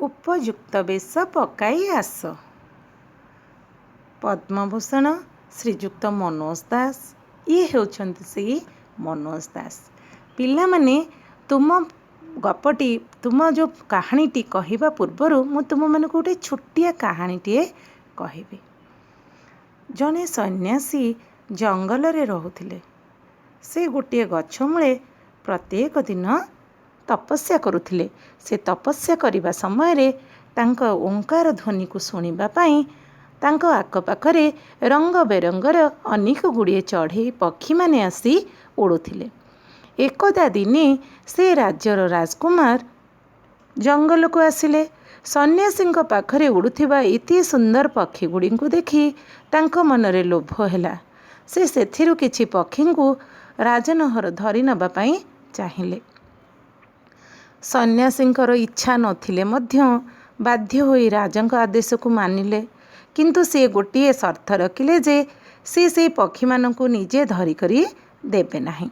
ଉପଯୁକ୍ତ ବେଶ ପକାଇ ଆସ। ପଦ୍ମଭୂଷଣ ଶ୍ରୀଯୁକ୍ତ ମନୋଜ ଦାସ। ଇଏ ହେଉଛନ୍ତି ସେଇ ମନୋଜ ଦାସ। ପିଲାମାନେ, ତୁମ ଗପଟି, ତୁମ ଯେଉଁ କାହାଣୀଟି କହିବା ପୂର୍ବରୁ ମୁଁ ତୁମମାନଙ୍କୁ ଗୋଟେ ଛୋଟିଆ କାହାଣୀଟିଏ କହିବି। ଜଣେ ସନ୍ନ୍ୟାସୀ ଜଙ୍ଗଲରେ ରହୁଥିଲେ। ସେ ଗୋଟିଏ ଗଛ ମୂଳେ ପ୍ରତ୍ୟେକ ଦିନ ତପସ୍ୟା କରୁଥିଲେ। ସେ ତପସ୍ୟା କରିବା ସମୟରେ ତାଙ୍କ ଓଙ୍କାର ଧ୍ୱନିକୁ ଶୁଣିବା ପାଇଁ ତାଙ୍କ ଆଖପାଖରେ ରଙ୍ଗ ବେରଙ୍ଗର ଅନେକ ଗୁଡ଼ିଏ ଚଢ଼େଇ ପକ୍ଷୀମାନେ ଆସି ଉଡ଼ୁଥିଲେ। ଏକଦା ଦିନେ ସେ ରାଜ୍ୟର ରାଜକୁମାର ଜଙ୍ଗଲକୁ ଆସିଲେ। ସନ୍ନ୍ୟାସୀଙ୍କ ପାଖରେ ଉଡ଼ୁଥିବା ଏତେ ସୁନ୍ଦର ପକ୍ଷୀଗୁଡ଼ିଙ୍କୁ ଦେଖି ତାଙ୍କ ମନରେ ଲୋଭ ହେଲା। ସେ ସେଥିରୁ କିଛି ପକ୍ଷୀଙ୍କୁ ରାଜନହର ଧରି ନେବା ପାଇଁ ଚାହିଁଲେ। ସନ୍ନ୍ୟାସୀଙ୍କର ଇଚ୍ଛା ନଥିଲେ ମଧ୍ୟ ବାଧ୍ୟ ହୋଇ ରାଜାଙ୍କ ଆଦେଶକୁ ମାନିଲେ, କିନ୍ତୁ ସିଏ ଗୋଟିଏ ସର୍ତ୍ତ ରଖିଲେ ଯେ ସେ ସେଇ ପକ୍ଷୀମାନଙ୍କୁ ନିଜେ ଧରିକରି ଦେବେ ନାହିଁ।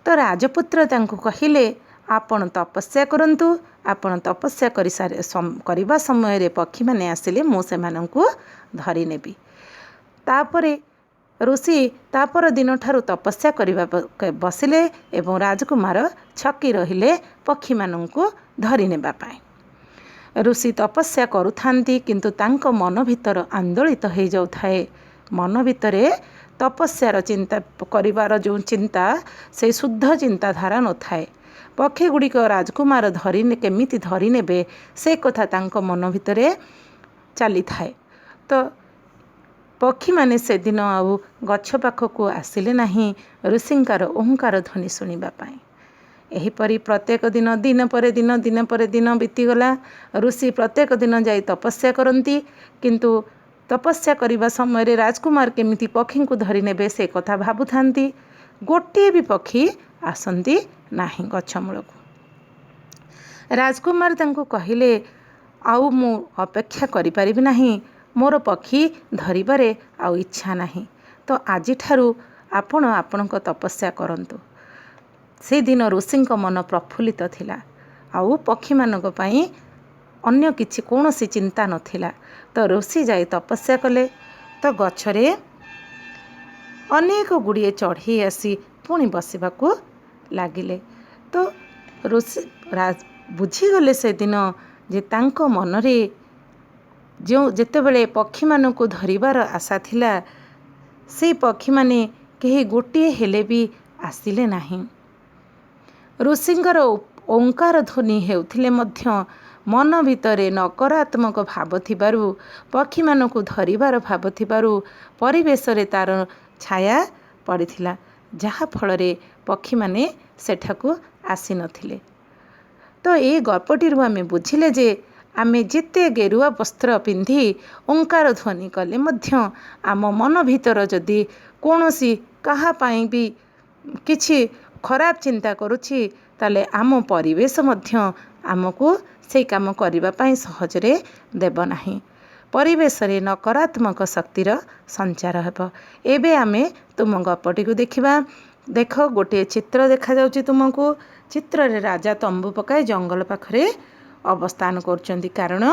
ତ ରାଜପୁତ୍ର ତାଙ୍କୁ କହିଲେ, ଆପଣ ତପସ୍ୟା କରନ୍ତୁ, ଆପଣ ତପସ୍ୟା କରିସାରି କରିବା ସମୟରେ ପକ୍ଷୀମାନେ ଆସିଲେ ମୁଁ ସେମାନଙ୍କୁ ଧରିନେବି। ତାପରେ ଋଷି ତାପର ଦିନଠାରୁ ତପସ୍ୟା କରିବା ବସିଲେ ଏବଂ ରାଜକୁମାର ଛକି ରହିଲେ ପକ୍ଷୀମାନଙ୍କୁ ଧରିନେବା ପାଇଁ। ଋଷି ତପସ୍ୟା କରୁଥାନ୍ତି, କିନ୍ତୁ ତାଙ୍କ ମନ ଭିତର ଆନ୍ଦୋଳିତ ହେଇଯାଉଥାଏ। ମନ ଭିତରେ ତପସ୍ୟାର ଚିନ୍ତା କରିବାର ଯେଉଁ ଚିନ୍ତା, ସେଇ ଶୁଦ୍ଧ ଚିନ୍ତାଧାରା ନଥାଏ। ପକ୍ଷୀ ଗୁଡ଼ିକ ରାଜକୁମାର ଧରି କେମିତି ଧରିନେବେ, ସେ କଥା ତାଙ୍କ ମନ ଭିତରେ ଚାଲିଥାଏ। ତ ପକ୍ଷୀମାନେ ସେଦିନ ଆଉ ଗଛ ପାଖକୁ ଆସିଲେ ନାହିଁ ଋଷିଙ୍କର ଓଙ୍କାର ଧ୍ୱନି ଶୁଣିବା ପାଇଁ। ଏହିପରି ପ୍ରତ୍ୟେକ ଦିନ, ଦିନ ପରେ ଦିନ, ଦିନ ପରେ ଦିନ ବିତିଗଲା। ଋଷି ପ୍ରତ୍ୟେକ ଦିନ ଯାଇ ତପସ୍ୟା କରନ୍ତି, କିନ୍ତୁ ତପସ୍ୟା କରିବା ସମୟରେ ରାଜକୁମାର କେମିତି ପକ୍ଷୀଙ୍କୁ ଧରି ନେବେ ସେ କଥା ଭାବୁଥାନ୍ତି। ଗୋଟିଏ ବି ପକ୍ଷୀ ଆସନ୍ତି ନାହିଁ ଗଛ ମୂଳକୁ। ରାଜକୁମାର ତାଙ୍କୁ କହିଲେ, ଆଉ ମୁଁ ଅପେକ୍ଷା କରିପାରିବି ନାହିଁ, ମୋର ପକ୍ଷୀ ଧରିବାରେ ଆଉ ଇଚ୍ଛା ନାହିଁ, ତ ଆଜିଠାରୁ ଆପଣ ଆପଣଙ୍କ ତପସ୍ୟା କରନ୍ତୁ। ସେଦିନ ଋଷିଙ୍କ ମନ ପ୍ରଫୁଲ୍ଲିତ ଥିଲା ଆଉ ପକ୍ଷୀମାନଙ୍କ ପାଇଁ ଅନ୍ୟ କିଛି କୌଣସି ଚିନ୍ତା ନଥିଲା। ତ ଋଷି ଯାଇ ତପସ୍ୟା କଲେ। ତ ଗଛରେ ଅନେକ ଗୁଡ଼ିଏ ଚଢ଼େଇ ଆସି ପୁଣି ବସିବାକୁ ଲାଗିଲେ। ତ ଋଷି ବୁଝିଗଲେ ସେଦିନ ଯେ ତାଙ୍କ ମନରେ ଯେଉଁ ଯେତେବେଳେ ପକ୍ଷୀମାନଙ୍କୁ ଧରିବାର ଆଶା ଥିଲା, ସେଇ ପକ୍ଷୀମାନେ କେହି ଗୋଟିଏ ହେଲେ ବି ଆସିଲେ ନାହିଁ। ଋଷିଙ୍କର ଓଙ୍କାର ଧ୍ୱନି ହେଉଥିଲେ ମଧ୍ୟ ମନ ଭିତରେ ନକାରାତ୍ମକ ଭାବ ଥିବାରୁ, ପକ୍ଷୀମାନଙ୍କୁ ଧରିବାର ଭାବ ଥିବାରୁ ପରିବେଶରେ ତା'ର ଛାୟା ପଡ଼ିଥିଲା, ଯାହାଫଳରେ ପକ୍ଷୀମାନେ ସେଠାକୁ ଆସିନଥିଲେ। ତ ଏଇ ଗପଟିରୁ ଆମେ ବୁଝିଲେ ଯେ ଆମେ ଯେତେ ଗେରୁଆ ବସ୍ତ୍ର ପିନ୍ଧି ଓଙ୍କାର ଧ୍ୱନି କଲେ ମଧ୍ୟ ଆମ ମନ ଭିତର ଯଦି କୌଣସି କାହା ପାଇଁ ବି କିଛି ଖରାପ ଚିନ୍ତା କରୁଛି, ତାହେଲେ ଆମ ପରିବେଶ ମଧ୍ୟ ଆମକୁ ସେଇ କାମ କରିବା ପାଇଁ ସହଜରେ ଦେବ ନାହିଁ। ପରିବେଶରେ ନକାରାତ୍ମକ ଶକ୍ତିର ସଞ୍ଚାର ହେବ। ଏବେ ଆମେ ତୁମ ଗପଟିକୁ ଦେଖିବା। ଦେଖ, ଗୋଟିଏ ଚିତ୍ର ଦେଖାଯାଉଛି ତୁମକୁ। ଚିତ୍ରରେ ରାଜା ତମ୍ବୁ ପକାଇ ଜଙ୍ଗଲ ପାଖରେ ଅବସ୍ଥାନ କରୁଛନ୍ତି, କାରଣ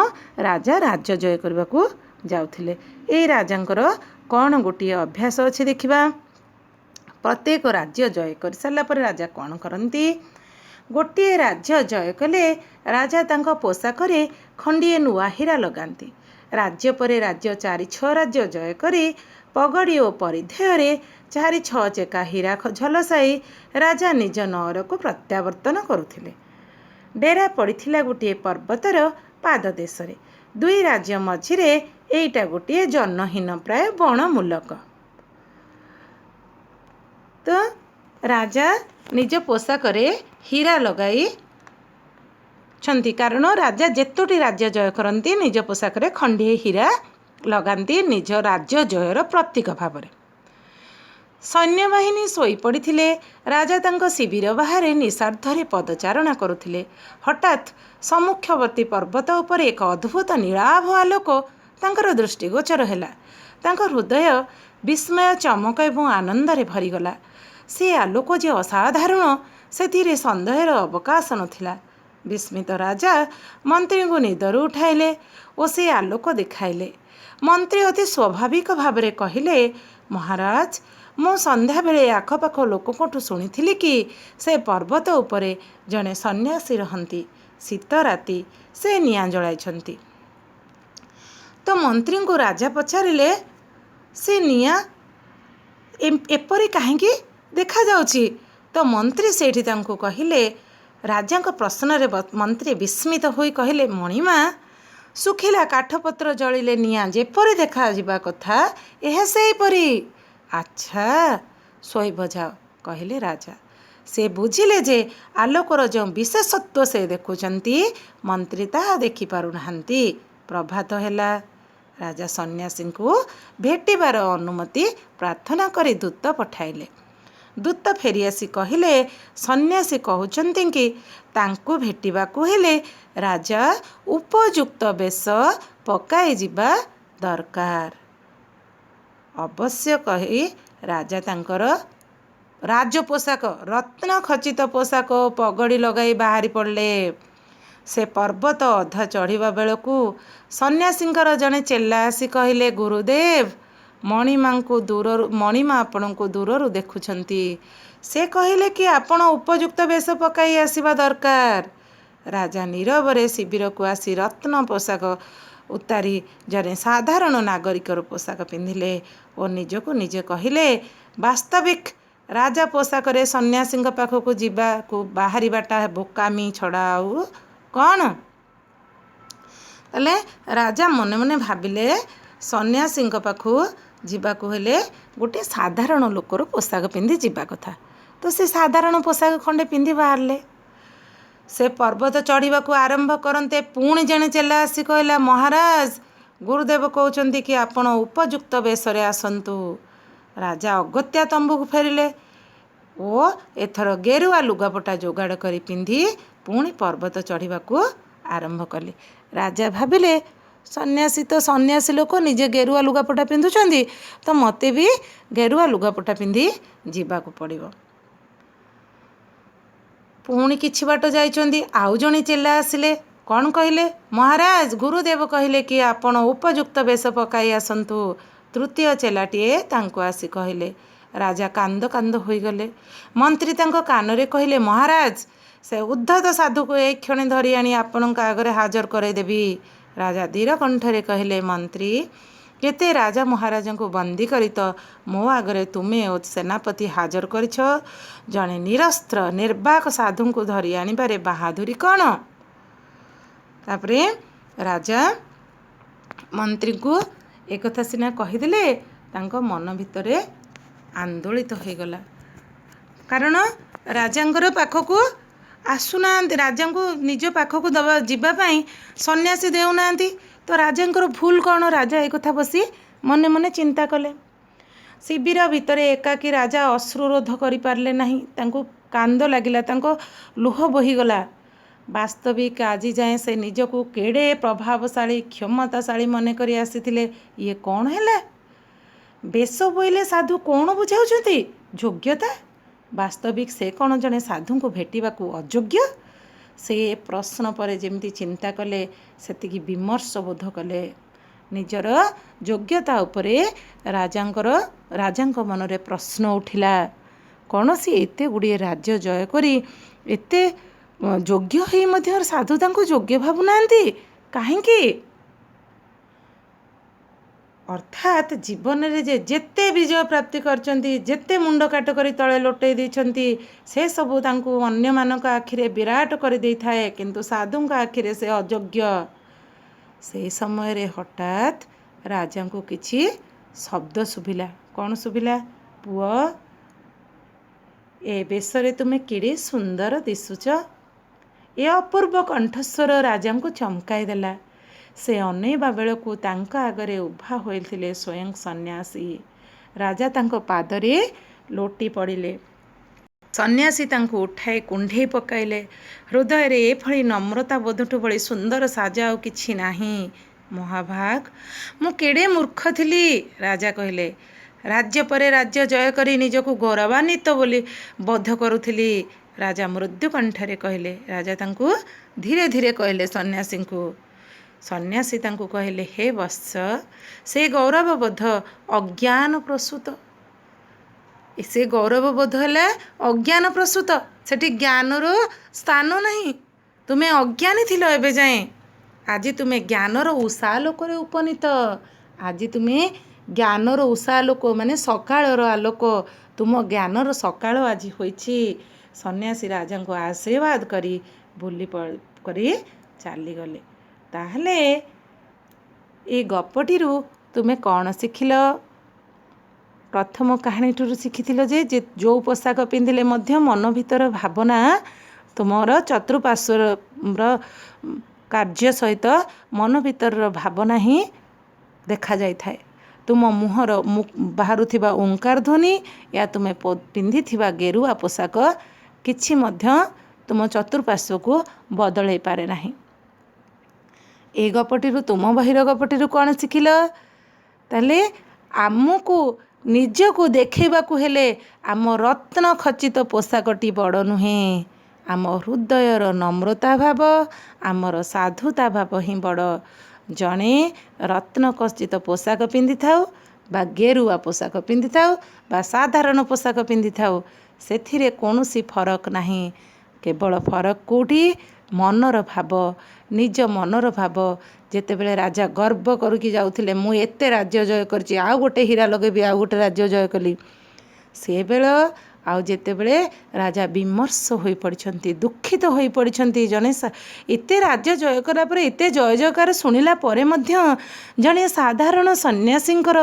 ରାଜା ରାଜ୍ୟ ଜୟ କରିବାକୁ ଯାଉଥିଲେ। ଏଇ ରାଜାଙ୍କର କ'ଣ ଗୋଟିଏ ଅଭ୍ୟାସ ଅଛି ଦେଖିବା। ପ୍ରତ୍ୟେକ ରାଜ୍ୟ ଜୟ କରିସାରିଲା ପରେ ରାଜା କ'ଣ କରନ୍ତି? ଗୋଟିଏ ରାଜ୍ୟ ଜୟ କଲେ ରାଜା ତାଙ୍କ ପୋଷାକରେ ଖଣ୍ଡିଏ ନୂଆ ହୀରା ଲଗାନ୍ତି। ରାଜ୍ୟ ପରେ ରାଜ୍ୟ, ଚାରି ଛଅ ରାଜ୍ୟ ଜୟ କରି ପଗଡ଼ି ଓ ପରିଧେୟରେ ଚାରି ଛଅ ଚେକା ହୀରା ଝଲସାଇ ରାଜା ନିଜ ନଅରକୁ ପ୍ରତ୍ୟାବର୍ତ୍ତନ କରୁଥିଲେ। ଡେରା ପଡ଼ିଥିଲା ଗୋଟିଏ ପର୍ବତର ପାଦଦେଶରେ। ଦୁଇ ରାଜ୍ୟ ମଝିରେ ଏଇଟା ଗୋଟିଏ ଜନହୀନ ପ୍ରାୟ ବଣମୂଲକ। ତ ରାଜା ନିଜ ପୋଷାକରେ ହୀରା ଲଗାଇଛନ୍ତି, କାରଣ ରାଜା ଯେତୋଟି ରାଜ୍ୟ ଜୟ କରନ୍ତି ନିଜ ପୋଷାକରେ ଖଣ୍ଡିଏ ହୀରା ଲଗାନ୍ତି ନିଜ ରାଜ୍ୟ ଜୟର ପ୍ରତୀକ ଭାବରେ। ସୈନ୍ୟବାହିନୀ ଶୋଇପଡ଼ିଥିଲେ। ରାଜା ତାଙ୍କ ଶିବିର ବାହାରେ ନିଶାର୍ଦ୍ଧରେ ପଦଚାରଣା କରୁଥିଲେ। ହଠାତ୍ ସମ୍ମୁଖବର୍ତ୍ତୀ ପର୍ବତ ଉପରେ ଏକ ଅଦ୍ଭୁତ ନୀଳାଭ ଆଲୋକ ତାଙ୍କର ଦୃଷ୍ଟିଗୋଚର ହେଲା। ତାଙ୍କ ହୃଦୟ ବିସ୍ମୟ, ଚମକ ଏବଂ ଆନନ୍ଦରେ ଭରିଗଲା। ସେ ଆଲୋକ ଯେ ଅସାଧାରଣ, ସେଥିରେ ସନ୍ଦେହର ଅବକାଶ ନଥିଲା। ବିସ୍ମିତ ରାଜା ମନ୍ତ୍ରୀଙ୍କୁ ନିଦରୁ ଉଠାଇଲେ ଓ ସେ ଆଲୋକ ଦେଖାଇଲେ। ମନ୍ତ୍ରୀ ଅତି ସ୍ୱାଭାବିକ ଭାବରେ କହିଲେ, ମହାରାଜ, ମୁଁ ସନ୍ଧ୍ୟାବେଳେ ଆଖପାଖ ଲୋକଙ୍କଠୁ ଶୁଣିଥିଲି କି ସେ ପର୍ବତ ଉପରେ ଜଣେ ସନ୍ନ୍ୟାସୀ ରହନ୍ତି। ଶୀତ ରାତି, ସେ ନିଆଁ ଜଳାଇଛନ୍ତି। ତ ମନ୍ତ୍ରୀଙ୍କୁ ରାଜା ପଚାରିଲେ, ସେ ନିଆଁ ଏପରି କାହିଁକି ଦେଖାଯାଉଛି? ତ ମନ୍ତ୍ରୀ ସେଇଠି ତାଙ୍କୁ କହିଲେ, ରାଜାଙ୍କ ପ୍ରଶ୍ନରେ ମନ୍ତ୍ରୀ ବିସ୍ମିତ ହୋଇ କହିଲେ, ମଣିମା, ଶୁଖିଲା କାଠପତ୍ର ଜଳିଲେ ନିଆଁ ଯେପରି ଦେଖାଯିବା କଥା, ଏହା ସେହିପରି। ଆଚ୍ଛା, ଶୋଇବ ଯାଅ, କହିଲେ ରାଜା। ସେ ବୁଝିଲେ ଯେ ଆଲୋକର ଯେଉଁ ବିଶେଷତ୍ୱ ସେ ଦେଖୁଛନ୍ତି, ମନ୍ତ୍ରୀ ତାହା ଦେଖିପାରୁନାହାନ୍ତି। ପ୍ରଭାତ ହେଲା। ରାଜା ସନ୍ନ୍ୟାସୀଙ୍କୁ ଭେଟିବାର ଅନୁମତି ପ୍ରାର୍ଥନା କରି ଦୂତ ପଠାଇଲେ। ଦୂତ ଫେରିଆସି କହିଲେ, ସନ୍ନ୍ୟାସୀ କହୁଛନ୍ତି କି ତାଙ୍କୁ ଭେଟିବାକୁ ହେଲେ ରାଜା ଉପଯୁକ୍ତ ବେଶ ପକାଇ ଯିବା ଦରକାର। ଅବଶ୍ୟ କହି ରାଜା ତାଙ୍କର ରାଜପୋଷାକ, ରତ୍ନ ଖଚିତ ପୋଷାକ ଓ ପଗଡ଼ି ଲଗାଇ ବାହାରି ପଡ଼ିଲେ। ସେ ପର୍ବତ ଅଧା ଚଢ଼ିବା ବେଳକୁ ସନ୍ନ୍ୟାସୀଙ୍କର ଜଣେ ଚେଲା ଆସି କହିଲେ, ଗୁରୁଦେବ, ମଣିମାଙ୍କୁ ଦୂରରୁ ମଣିମା ଆପଣଙ୍କୁ ଦୂରରୁ ଦେଖୁଛନ୍ତି। ସେ କହିଲେ କି ଆପଣ ଉପଯୁକ୍ତ ବେଶ ପକାଇ ଆସିବା ଦରକାର। ରାଜା ନୀରବରେ ଶିବିରକୁ ଆସି ରତ୍ନ ପୋଷାକ ଉତାରି ଜଣେ ସାଧାରଣ ନାଗରିକର ପୋଷାକ ପିନ୍ଧିଲେ ଓ ନିଜକୁ ନିଜେ କହିଲେ, ବାସ୍ତବିକ ରାଜା ପୋଷାକରେ ସନ୍ନ୍ୟାସୀଙ୍କ ପାଖକୁ ଯିବାକୁ ବାହାରିବାଟା ବୋକାମି ଛଡ଼ା ଆଉ କ'ଣ? ତାହେଲେ ରାଜା ମନେ ମନେ ଭାବିଲେ, ସନ୍ନ୍ୟାସୀଙ୍କ ପାଖକୁ ଯିବାକୁ ହେଲେ ଗୋଟେ ସାଧାରଣ ଲୋକର ପୋଷାକ ପିନ୍ଧି ଯିବା କଥା। ତ ସେ ସାଧାରଣ ପୋଷାକ ଖଣ୍ଡେ ପିନ୍ଧି ବାହାରିଲେ। ସେ ପର୍ବତ ଚଢ଼ିବାକୁ ଆରମ୍ଭ କରନ୍ତେ ପୁଣି ଜଣେ ଚେଲା ଆସି କହିଲା, ମହାରାଜ, ଗୁରୁଦେବ କହୁଛନ୍ତି କି ଆପଣ ଉପଯୁକ୍ତ ବେଶରେ ଆସନ୍ତୁ। ରାଜା ଅଗତ୍ୟା ତମ୍ବୁକୁ ଫେରିଲେ ଓ ଏଥର ଗେରୁଆ ଲୁଗାପଟା ଯୋଗାଡ଼ କରି ପିନ୍ଧି ପୁଣି ପର୍ବତ ଚଢ଼ିବାକୁ ଆରମ୍ଭ କଲେ। ରାଜା ଭାବିଲେ, ସନ୍ନ୍ୟାସୀ ତ ସନ୍ନ୍ୟାସୀ ଲୋକ, ନିଜେ ଗେରୁଆ ଲୁଗାପଟା ପିନ୍ଧୁଛନ୍ତି, ତ ମୋତେ ବି ଗେରୁଆ ଲୁଗାପଟା ପିନ୍ଧି ଯିବାକୁ ପଡ଼ିବ। ପୁଣି କିଛି ବାଟ ଯାଇଛନ୍ତି, ଆଉ ଜଣେ ଚେଲା ଆସିଲେ। କ'ଣ କହିଲେ? ମହାରାଜ, ଗୁରୁଦେବ କହିଲେ କି ଆପଣ ଉପଯୁକ୍ତ ବେଶ ପକାଇ ଆସନ୍ତୁ। ତୃତୀୟ ଚେଲାଟିଏ ତାଙ୍କୁ ଆସି କହିଲେ। ରାଜା କାନ୍ଦ କାନ୍ଦ ହୋଇଗଲେ। ମନ୍ତ୍ରୀ ତାଙ୍କ କାନରେ କହିଲେ, ମହାରାଜ, ସେ ଉଦ୍ଧତ ସାଧୁକୁ ଏଇ କ୍ଷଣି ଧରି ଆଣି ଆପଣଙ୍କ ଆଗରେ ହାଜର କରାଇଦେବି। ରାଜା ଧୀର କଣ୍ଠରେ କହିଲେ, ମନ୍ତ୍ରୀ, କେତେ ରାଜା ମହାରାଜାଙ୍କୁ ବନ୍ଦୀ କରି ତ ମୋ ଆଗରେ ତୁମେ ଓ ସେନାପତି ହାଜର କରିଛ, ଜଣେ ନିରସ୍ତ୍ର ନିର୍ବାକ ସାଧୁଙ୍କୁ ଧରି ଆଣିବାରେ ବାହାଦୁରୀ କ'ଣ? ତାପରେ ରାଜା ମନ୍ତ୍ରୀଙ୍କୁ ଏକଥା ସିନା କହିଦେଲେ, ତାଙ୍କ ମନ ଭିତରେ ଆନ୍ଦୋଳିତ ହୋଇଗଲା। କାରଣ ରାଜାଙ୍କର ପାଖକୁ ଆସୁନାହାନ୍ତି, ରାଜାଙ୍କୁ ନିଜ ପାଖକୁ ଦେବା ଯିବା ପାଇଁ ସନ୍ନ୍ୟାସୀ ଦେଉନାହାନ୍ତି। ତ ରାଜାଙ୍କର ଭୁଲ କ'ଣ? ରାଜା ଏ କଥା ବସି ମନେ ମନେ ଚିନ୍ତା କଲେ। ଶିବିର ଭିତରେ ଏକାକୀ ରାଜା ଅଶ୍ରୁରୋଧ କରିପାରିଲେ ନାହିଁ। ତାଙ୍କୁ କାନ୍ଦ ଲାଗିଲା, ତାଙ୍କ ଲୁହ ବୋହିଗଲା। ବାସ୍ତବିକ ଆଜି ଯାଏଁ ସେ ନିଜକୁ କେଡ଼େ ପ୍ରଭାବଶାଳୀ, କ୍ଷମତାଶାଳୀ ମନେ କରି ଆସିଥିଲେ। ଇଏ କ'ଣ ହେଲା? ବେଶ ବୋଇଲେ ସାଧୁ କ'ଣ ବୁଝାଉଛନ୍ତି? ଯୋଗ୍ୟତା? ବାସ୍ତବିକ ସେ କ'ଣ ଜଣେ ସାଧୁଙ୍କୁ ଭେଟିବାକୁ ଅଯୋଗ୍ୟ? ସେ ପ୍ରଶ୍ନ ପରେ ଯେମିତି ଚିନ୍ତା କଲେ, ସେତିକି ବିମର୍ଷ ବୋଧ କଲେ। ନିଜର ଯୋଗ୍ୟତା ଉପରେ ରାଜାଙ୍କ ମନରେ ପ୍ରଶ୍ନ ଉଠିଲା। କୌଣସି ଏତେ ଗୁଡ଼ିଏ ରାଜ୍ୟ ଜୟ କରି ଏତେ ଯୋଗ୍ୟ ହେଇ ମଧ୍ୟ ସାଧୁ ତାଙ୍କୁ ଯୋଗ୍ୟ ଭାବୁନାହାନ୍ତି କାହିଁକି? ଅର୍ଥାତ୍ ଜୀବନରେ ଯେ ଯେତେ ବିଜୟ ପ୍ରାପ୍ତି କରିଛନ୍ତି, ଯେତେ ମୁଣ୍ଡ କାଟ କରି ତଳେ ଲୋଟେଇ ଦେଇଛନ୍ତି, ସେସବୁ ତାଙ୍କୁ ଅନ୍ୟମାନଙ୍କ ଆଖିରେ ବିରାଟ କରିଦେଇଥାଏ, କିନ୍ତୁ ସାଧୁଙ୍କ ଆଖିରେ ସେ ଅଯୋଗ୍ୟ। ସେହି ସମୟରେ ହଠାତ୍ ରାଜାଙ୍କୁ କିଛି ଶବ୍ଦ ଶୁଭିଲା। କ'ଣ ଶୁଭିଲା? ପୁଅ, ଏ ବେଶରେ ତୁମେ କେଡ଼େ ସୁନ୍ଦର ଦିଶୁଛ। ଏ ଅପୂର୍ବ କଣ୍ଠସ୍ୱର ରାଜାଙ୍କୁ ଚମକାଇ ଦେଲା। ସେ ଅନେଇବା ବେଳକୁ ତାଙ୍କ ଆଗରେ ଉଭା ହୋଇଥିଲେ ସ୍ୱୟଂ ସନ୍ନ୍ୟାସୀ। ରାଜା ତାଙ୍କ ପାଦରେ ଲୋଟି ପଡ଼ିଲେ। ସନ୍ନ୍ୟାସୀ ତାଙ୍କୁ ଉଠାଇ କୁଣ୍ଢେଇ ପକାଇଲେ। ହୃଦୟରେ ଏଭଳି ନମ୍ରତା ବୋଧଠୁ ଭଳି ସୁନ୍ଦର ସାଜ ଆଉ କିଛି ନାହିଁ। ମହାଭାଗ, ମୁଁ କେଡ଼େ ମୂର୍ଖ ଥିଲି, ରାଜା କହିଲେ। ରାଜ୍ୟ ପରେ ରାଜ୍ୟ ଜୟ କରି ନିଜକୁ ଗୌରବାନ୍ୱିତ ବୋଲି ବୋଧ କରୁଥିଲି। ରାଜା ମୃଦୁକଣ୍ଠରେ କହିଲେ। ରାଜା ତାଙ୍କୁ ଧୀରେ ଧୀରେ କହିଲେ ସନ୍ନ୍ୟାସୀଙ୍କୁ। ସନ୍ନ୍ୟାସୀ ତାଙ୍କୁ କହିଲେ, ହେ ବତ୍ସ, ସେ ଗୌରବବୋଧ ଅଜ୍ଞାନ ପ୍ରସୂତ। ସେ ଗୌରବବୋଧ ହେଲା ଅଜ୍ଞାନ ପ୍ରସୂତ, ସେଠି ଜ୍ଞାନର ସ୍ଥାନ ନାହିଁ। ତୁମେ ଅଜ୍ଞାନୀ ଥିଲ ଏବେ ଯାଏଁ, ଆଜି ତୁମେ ଜ୍ଞାନର ଉଷାଲୋକରେ ଉପନୀତ। ଆଜି ତୁମେ ଜ୍ଞାନର ଉଷାଲୋକ, ମାନେ ସକାଳର ଆଲୋକ, ତୁମ ଜ୍ଞାନର ସକାଳ ଆଜି ହୋଇଛି। ସନ୍ନ୍ୟାସୀ ରାଜାଙ୍କୁ ଆଶୀର୍ବାଦ କରି ବୁଲି କରି ଚାଲିଗଲେ। ତାହେଲେ ଏ ଗପଟିରୁ ତୁମେ କ'ଣ ଶିଖିଲ? ପ୍ରଥମ କାହାଣୀଟିରୁ ଶିଖିଥିଲ ଯେ ଯେଉଁ ପୋଷାକ ପିନ୍ଧିଲେ ମଧ୍ୟ ମନ ଭିତର ଭାବନା ତୁମର ଚତୁଃପାର୍ଶ୍ୱର କାର୍ଯ୍ୟ ସହିତ ମନ ଭିତରର ଭାବନା ହିଁ ଦେଖାଯାଇଥାଏ। ତୁମ ମୁହଁର ବାହାରୁଥିବା ଓଙ୍କାର ଧ୍ୱନି ୟା ତୁମେ ପିନ୍ଧିଥିବା ଗେରୁଆ ପୋଷାକ କିଛି ମଧ୍ୟ ତୁମ ଚତୁଃପାର୍ଶ୍ୱକୁ ବଦଳାଇ ପାରେ ନାହିଁ। ଏଇ ଗପଟିରୁ, ତୁମ ବହିର ଗପଟିରୁ କ'ଣ ଶିଖିଲ? ତାହେଲେ ଆମକୁ ନିଜକୁ ଦେଖେଇବାକୁ ହେଲେ ଆମ ରତ୍ନ ଖଚିତ ପୋଷାକଟି ବଡ଼ ନୁହେଁ, ଆମ ହୃଦୟର ନମ୍ରତା ଭାବ, ଆମର ସାଧୁତା ଭାବ ହିଁ ବଡ଼। ଜଣେ ରତ୍ନ ଖଚିତ ପୋଷାକ ପିନ୍ଧିଥାଉ ବା ଗେରୁଆ ପୋଷାକ ପିନ୍ଧିଥାଉ ବା ସାଧାରଣ ପୋଷାକ ପିନ୍ଧିଥାଉ, ସେଥିରେ କୌଣସି ଫରକ ନାହିଁ। କେବଳ ଫରକ କେଉଁଠି? ମନର ଭାବ, ନିଜ ମନର ଭାବ। ଯେତେବେଳେ ରାଜା ଗର୍ବ କରିକି ଯାଉଥିଲେ, ମୁଁ ଏତେ ରାଜ୍ୟ ଜୟ କରିଛି, ଆଉ ଗୋଟେ ହୀରା ଲଗେଇବି, ଆଉ ଗୋଟେ ରାଜ୍ୟ ଜୟ କଲି, ସେବେଳ ଆଉ ଯେତେବେଳେ ରାଜା ବିମର୍ଷ ହୋଇପଡ଼ିଛନ୍ତି, ଦୁଃଖିତ ହୋଇପଡ଼ିଛନ୍ତି, ଜଣେ ଏତେ ରାଜ୍ୟ ଜୟ କଲା ପରେ, ଏତେ ଜୟ ଜୟକାର ଶୁଣିଲା ପରେ ମଧ୍ୟ ଜଣେ ସାଧାରଣ ସନ୍ନ୍ୟାସୀଙ୍କର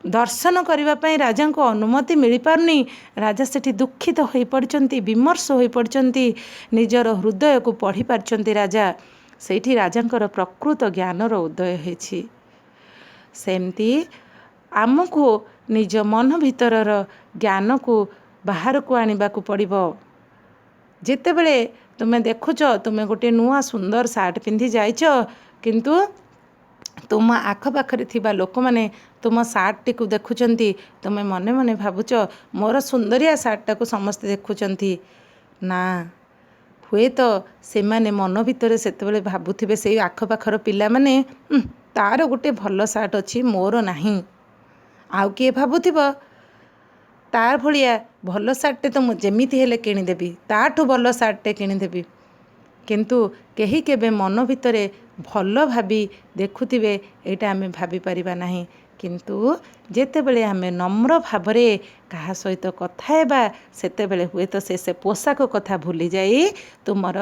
ଦର୍ଶନ କରିବା ପାଇଁ ରାଜାଙ୍କୁ ଅନୁମତି ମିଳିପାରୁନି, ରାଜା ସେଠି ଦୁଃଖିତ ହୋଇପଡ଼ିଛନ୍ତି, ବିମର୍ଷ ହୋଇପଡ଼ିଛନ୍ତି, ନିଜର ହୃଦୟକୁ ପଢ଼ିପାରିଛନ୍ତି ରାଜା। ସେଇଠି ରାଜାଙ୍କର ପ୍ରକୃତ ଜ୍ଞାନର ଉଦୟ ହେଇଛି। ସେମିତି ଆମକୁ ନିଜ ମନ ଭିତରର ଜ୍ଞାନକୁ ବାହାରକୁ ଆଣିବାକୁ ପଡ଼ିବ। ଯେତେବେଳେ ତୁମେ ଦେଖୁଛ ତୁମେ ଗୋଟିଏ ନୂଆ ସୁନ୍ଦର ସାର୍ଟ ପିନ୍ଧି ଯାଇଛ, କିନ୍ତୁ ତୁମ ଆଖପାଖରେ ଥିବା ଲୋକମାନେ ତୁମ ସାର୍ଟଟିକୁ ଦେଖୁଛନ୍ତି, ତୁମେ ମନେ ମନେ ଭାବୁଛ ମୋର ସୁନ୍ଦରିଆ ସାର୍ଟଟାକୁ ସମସ୍ତେ ଦେଖୁଛନ୍ତି। ନା, ହୁଏତ ସେମାନେ ମନ ଭିତରେ ସେତେବେଳେ ଭାବୁଥିବେ, ସେଇ ଆଖପାଖର ପିଲାମାନେ, ତାର ଗୋଟେ ଭଲ ସାର୍ଟ ଅଛି, ମୋର ନାହିଁ। ଆଉ କିଏ ଭାବୁଥିବ ତା ଭଳିଆ ଭଲ ସାର୍ଟଟେ ତ ମୁଁ ଯେମିତି ହେଲେ କିଣିଦେବି, ତାଠୁ ଭଲ ସାର୍ଟଟେ କିଣିଦେବି। କିନ୍ତୁ କେହି କେବେ ମନ ଭିତରେ ଭଲ ଭାବି ଦେଖୁଥିବେ, ଏଇଟା ଆମେ ଭାବିପାରିବା ନାହିଁ। କିନ୍ତୁ ଯେତେବେଳେ ଆମେ ନମ୍ର ଭାବରେ କାହା ସହିତ କଥା ହେବା, ସେତେବେଳେ ହୁଏତ ସେ ପୋଷାକ କଥା ଭୁଲିଯାଇ ତୁମର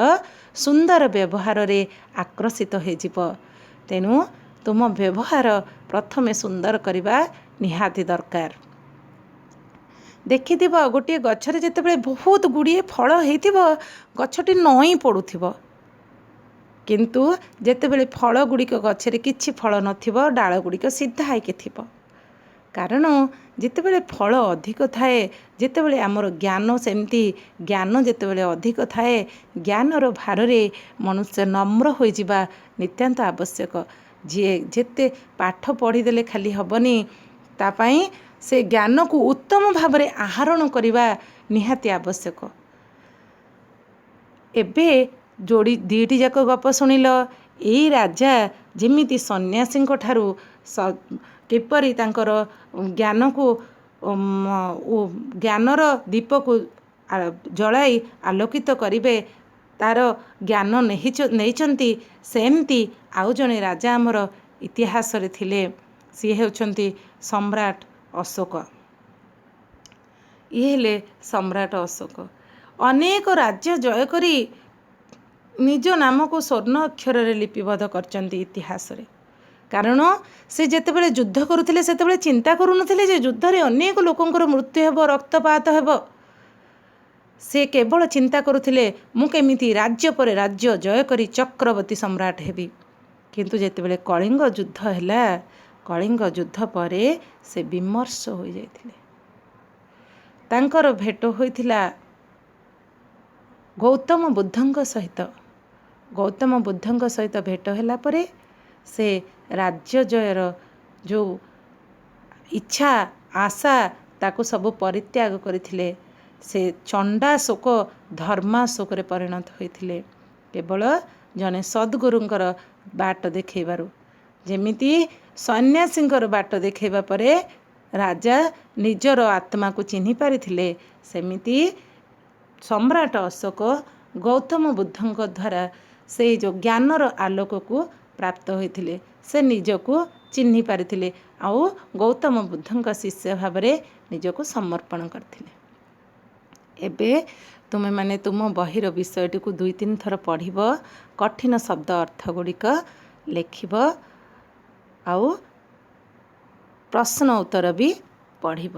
ସୁନ୍ଦର ବ୍ୟବହାରରେ ଆକର୍ଷିତ ହେଇଯିବ। ତେଣୁ ତୁମ ବ୍ୟବହାର ପ୍ରଥମେ ସୁନ୍ଦର କରିବା ନିହାତି ଦରକାର। ଦେଖିଥିବ ଗୋଟିଏ ଗଛରେ ଯେତେବେଳେ ବହୁତ ଗୁଡ଼ିଏ ଫଳ ହେଇଥିବ, ଗଛଟି ନଇଁ ପଡ଼ୁଥିବ। କିନ୍ତୁ ଯେତେବେଳେ ଫଳ ଗୁଡ଼ିକ ଗଛରେ କିଛି ଫଳ ନଥିବ, ଡାଳ ଗୁଡ଼ିକ ସିଧା ହେଇକି ଥିବ। କାରଣ ଯେତେବେଳେ ଫଳ ଅଧିକ ଥାଏ, ଯେତେବେଳେ ଆମର ଜ୍ଞାନ, ସେମିତି ଜ୍ଞାନ ଯେତେବେଳେ ଅଧିକ ଥାଏ, ଜ୍ଞାନର ଭାରରେ ମନୁଷ୍ୟ ନମ୍ର ହୋଇଯିବା ନିତ୍ୟାନ୍ତ ଆବଶ୍ୟକ। ଯିଏ ଯେତେ ପାଠ ପଢ଼ିଦେଲେ ଖାଲି ହେବନି, ତା ପାଇଁ ସେ ଜ୍ଞାନକୁ ଉତ୍ତମ ଭାବରେ ଆହରଣ କରିବା ନିହାତି ଆବଶ୍ୟକ। ଏବେ ଯୋଡ଼ି ଦୁଇଟି ଯାକ ଗପ ଶୁଣିଲ। ଏଇ ରାଜା ଯେମିତି ସନ୍ନ୍ୟାସୀଙ୍କ ଠାରୁ କିପରି ତାଙ୍କର ଜ୍ଞାନକୁ, ଜ୍ଞାନର ଦୀପକୁ ଜଳାଇ ଆଲୋକିତ କରିବେ ତାର ଜ୍ଞାନ ନେଇଛନ୍ତି, ସେମିତି ଆଉ ଜଣେ ରାଜା ଆମର ଇତିହାସରେ ଥିଲେ। ସିଏ ହେଉଛନ୍ତି ସମ୍ରାଟ ଅଶୋକ। ଇଏ ହେଲେ ସମ୍ରାଟ ଅଶୋକ। ଅନେକ ରାଜ୍ୟ ଜୟ କରି ନିଜ ନାମକୁ ସ୍ୱର୍ଣ୍ଣ ଅକ୍ଷରରେ ଲିପିବଦ୍ଧ କରିଛନ୍ତି ଇତିହାସରେ। କାରଣ ସେ ଯେତେବେଳେ ଯୁଦ୍ଧ କରୁଥିଲେ, ସେତେବେଳେ ଚିନ୍ତା କରୁନଥିଲେ ଯେ ଯୁଦ୍ଧରେ ଅନେକ ଲୋକଙ୍କର ମୃତ୍ୟୁ ହେବ, ରକ୍ତପାତ ହେବ। ସେ କେବଳ ଚିନ୍ତା କରୁଥିଲେ, ମୁଁ କେମିତି ରାଜ୍ୟ ପରେ ରାଜ୍ୟ ଜୟ କରି ଚକ୍ରବର୍ତ୍ତୀ ସମ୍ରାଟ ହେବି। କିନ୍ତୁ ଯେତେବେଳେ କଳିଙ୍ଗ ଯୁଦ୍ଧ ହେଲା, କଳିଙ୍ଗ ଯୁଦ୍ଧ ପରେ ସେ ବିମର୍ଷ ହୋଇଯାଇଥିଲେ। ତାଙ୍କର ଭେଟ ହୋଇଥିଲା ଗୌତମ ବୁଦ୍ଧଙ୍କ ସହିତ। ଗୌତମ ବୁଦ୍ଧଙ୍କ ସହିତ ଭେଟ ହେଲା ପରେ ସେ ରାଜ୍ୟ ଜୟର ଯେଉଁ ଇଚ୍ଛା, ଆଶା, ତାକୁ ସବୁ ପରିତ୍ୟାଗ କରିଥିଲେ। ସେ ଚଣ୍ଡାଶୋକ ଧର୍ମାଶୋକରେ ପରିଣତ ହୋଇଥିଲେ, କେବଳ ଜଣେ ସଦ୍ଗୁରୁଙ୍କର ବାଟ ଦେଖାଇବାରୁ। ଯେମିତି ସନ୍ନ୍ୟାସୀଙ୍କର ବାଟ ଦେଖାଇବା ପରେ ରାଜା ନିଜର ଆତ୍ମାକୁ ଚିହ୍ନି ପାରିଥିଲେ, ସେମିତି ସମ୍ରାଟ ଅଶୋକ ଗୌତମ ବୁଦ୍ଧଙ୍କ ଦ୍ୱାରା ସେଇ ଯେଉଁ ଜ୍ଞାନର ଆଲୋକକୁ ପ୍ରାପ୍ତ ହୋଇଥିଲେ। ସେ ନିଜକୁ ଚିହ୍ନି ପାରିଥିଲେ ଆଉ ଗୌତମ ବୁଦ୍ଧଙ୍କ ଶିଷ୍ୟ ଭାବରେ ନିଜକୁ ସମର୍ପଣ କରିଥିଲେ। ଏବେ ତୁମେମାନେ ତୁମ ବହିର ବିଷୟଟିକୁ ଦୁଇ ତିନି ଥର ପଢ଼ିବ, କଠିନ ଶବ୍ଦ ଅର୍ଥ ଗୁଡ଼ିକ ଲେଖିବ ଆଉ ପ୍ରଶ୍ନ ଉତ୍ତର ବି ପଢ଼ିବ।